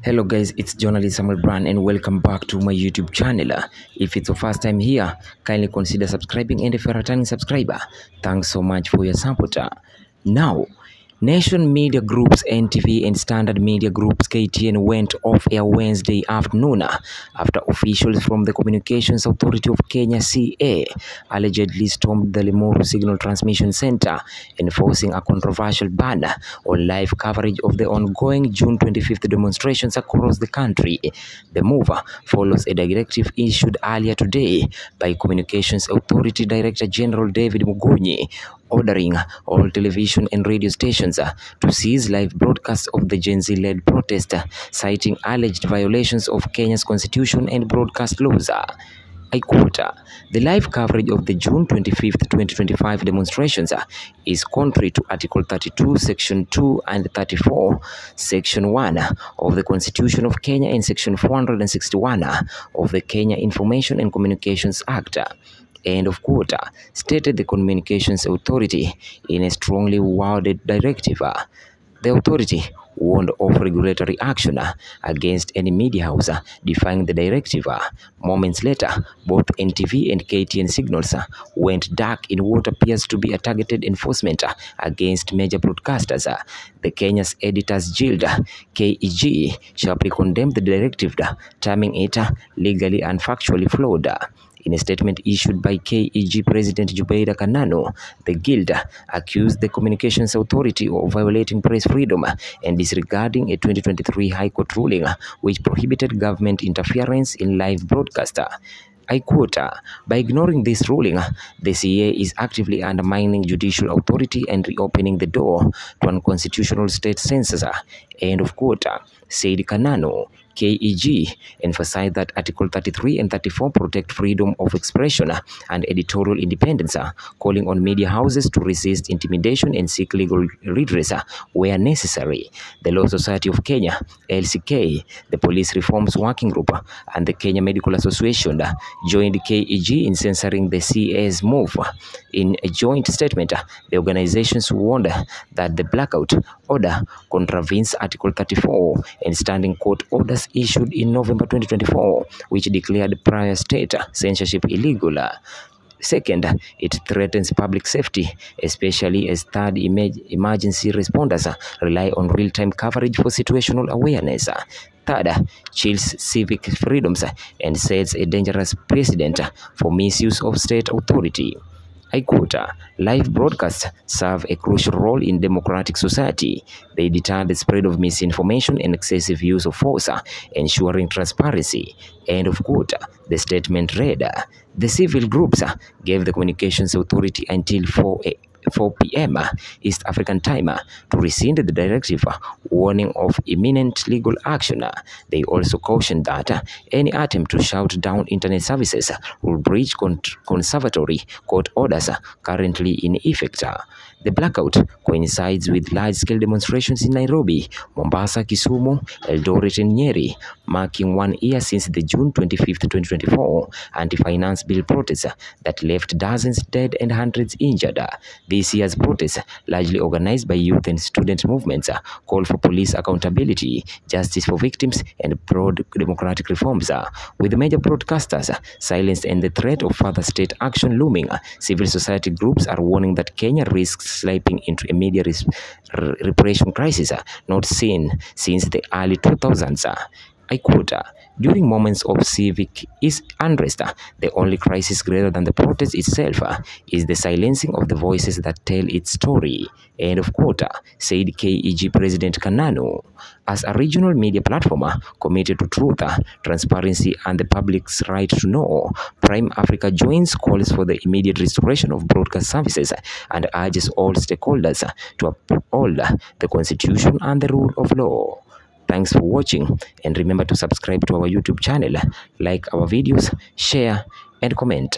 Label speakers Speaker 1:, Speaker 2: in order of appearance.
Speaker 1: Hello guys, it's journalist Samuel Brand and welcome back to my YouTube channel. If it's your first time here, kindly consider subscribing, and if you're a returning subscriber, thanks so much for your support. Now, Nation Media Group's NTV and Standard Media Group's KTN went off air Wednesday afternoon after officials from the Communications Authority of Kenya (CA) allegedly stormed the Limuru Signal Transmission Center, enforcing a controversial ban on live coverage of the ongoing June 25th demonstrations across the country. The move follows a directive issued earlier today by Communications Authority Director General David Mugonyi, ordering all television and radio stations to cease live broadcasts of the Gen Z-led protest, citing alleged violations of Kenya's constitution and broadcast laws. I quote, "The live coverage of the June 25th, 2025 demonstrations is contrary to Article 32, Section 2 and 34, Section 1 of the Constitution of Kenya and Section 461 of the Kenya Information and Communications Act." End of quote, stated the Communications Authority in a strongly worded directive. The authority warned of regulatory action against any media house defying the directive. Moments later, both NTV and KTN signals went dark in what appears to be a targeted enforcement against major broadcasters. The Kenya's Editors Guild, KEG, sharply condemned the directive, terming it legally and factually flawed. In a statement issued by KEG President Jubaida Kananu, the Guild accused the Communications Authority of violating press freedom and disregarding a 2023 High Court ruling which prohibited government interference in live broadcast. I quote, "By ignoring this ruling, the CA is actively undermining judicial authority and reopening the door to unconstitutional state census." End of quote, said Kananu. KEG emphasized that Article 33 and 34 protect freedom of expression and editorial independence, calling on media houses to resist intimidation and seek legal redress where necessary. The Law Society of Kenya, LCK, the Police Reforms Working Group, and the Kenya Medical Association joined KEG in censoring the CA's move. In a joint statement, the organizations warned that the blackout order contravenes Article 34 and standing court orders issued in November 2024, which declared prior state censorship illegal. Second, it threatens public safety, especially as emergency responders rely on real-time coverage for situational awareness. Third, chills civic freedoms and sets a dangerous precedent for misuse of state authority. I quote, "Live broadcasts serve a crucial role in democratic society. They deter the spread of misinformation and excessive use of force, ensuring transparency." End of quote, the statement read. The civil groups gave the Communications Authority until 4 p.m. East African time to rescind the directive, warning of imminent legal action. They also cautioned that any attempt to shut down internet services will breach conservatory court orders currently in effect. The blackout coincides with large-scale demonstrations in Nairobi, Mombasa, Kisumu, Eldoret, and Nyeri, marking 1 year since the June 25th, 2024 anti-finance bill protests that left dozens dead and hundreds injured. This year's protests, largely organized by youth and student movements, call for police accountability, justice for victims, and broad democratic reforms. With major broadcasters silenced and the threat of further state action looming, civil society groups are warning that Kenya risks slipping into a media repression crisis not seen since the early 2000s. I quote, "During moments of civic unrest, the only crisis greater than the protest itself is the silencing of the voices that tell its story." End of quote, said KEG President Kananu. As a regional media platform committed to truth, transparency, and the public's right to know, Prime Africa joins calls for the immediate restoration of broadcast services and urges all stakeholders to uphold the Constitution and the rule of law. Thanks for watching, and remember to subscribe to our YouTube channel, like our videos, share, and comment.